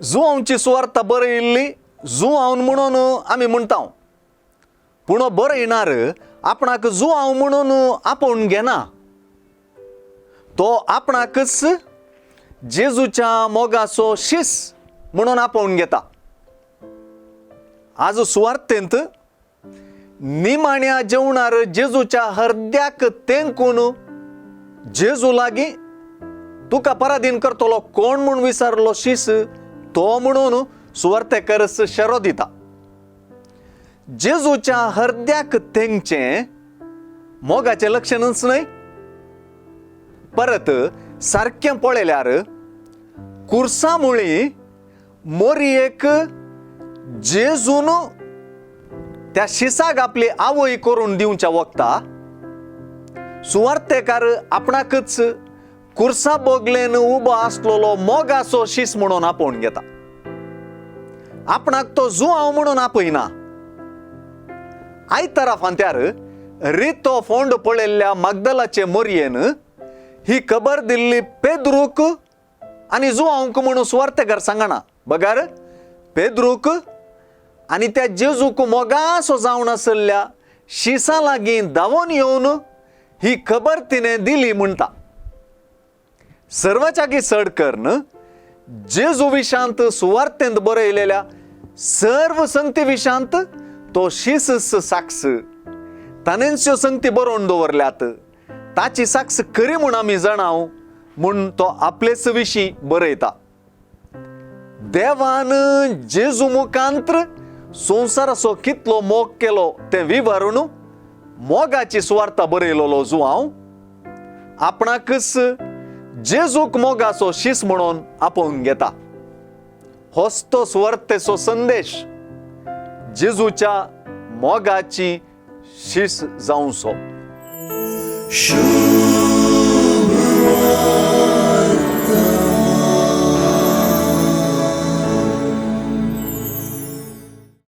जुवांवची सुवार्ता बरयिल्ली जुवांव म्हणून आमी म्हणटा, पूण हो बरयणार आपणाक जुवांव म्हणून आपोवन घेना. तो आपणाकच जेजूच्या मोगाचो शीस म्हणून आपोवन घेता. आज सुवार्तेंत निमाण्या जेवणार जेजूच्या हरद्याक तेंकून जेजू लागीं तुका पराधीन करतलो कोण म्हूण विचारलो शीस तो म्हणून सुवार्तेकरस शेरो दिता. जेजूच्या हरद्याक तेंगचें मोगाचें लक्षणच न्हय. परत सारकें पळयल्यार कुर्सा मुळी मोरयेक जेजून त्या शिसाक आपली आवय करून दिवच्या वखता सुवार्तेकार आपणाकच कुर्सा बोगलेन उबो आसलेलो मोगाचो शीस म्हणून आपोवन घेता. आपणाक तो जुवांव म्हणून आपयना. आयतारा फांत्यार रितो फोंड पळयल्ल्या मागदलाचे मोरयेन ही खबर दिल्ली पेद्रूक आनी जुवांक म्हणून सुवार्तेकार सांगना, बगर पेद्रूक आनी त्या जेजूक मोगासो जावन आशिल्ल्या शिसा लागीं धांवून येवन ही खबर तिणें दिली म्हणटा. सर्वाच्यागी चड करून जेजू विशांत सुवार्तेंत बरयलेल्या सर्व संगती विशांत तो शीस साक्ष ताणेंच ह्यो संगती बरोवन दवरल्यात. ताची साक्ष खरी म्हूण आमी जाणाव म्हूण तो आपलेच विशीं बरयता. देवान जेजू मुखांत्र संवसाराचो कितलो मोग केलो तें विवरून मोगाची सुवार्ता बरयलेलो जुवांव आपणाकच जेजूक मोगाचो शीस म्हणून आपोवन घेता. होच तो सुवार्तेचो संदेश, जेजूच्या मोगाची शीस जावचो.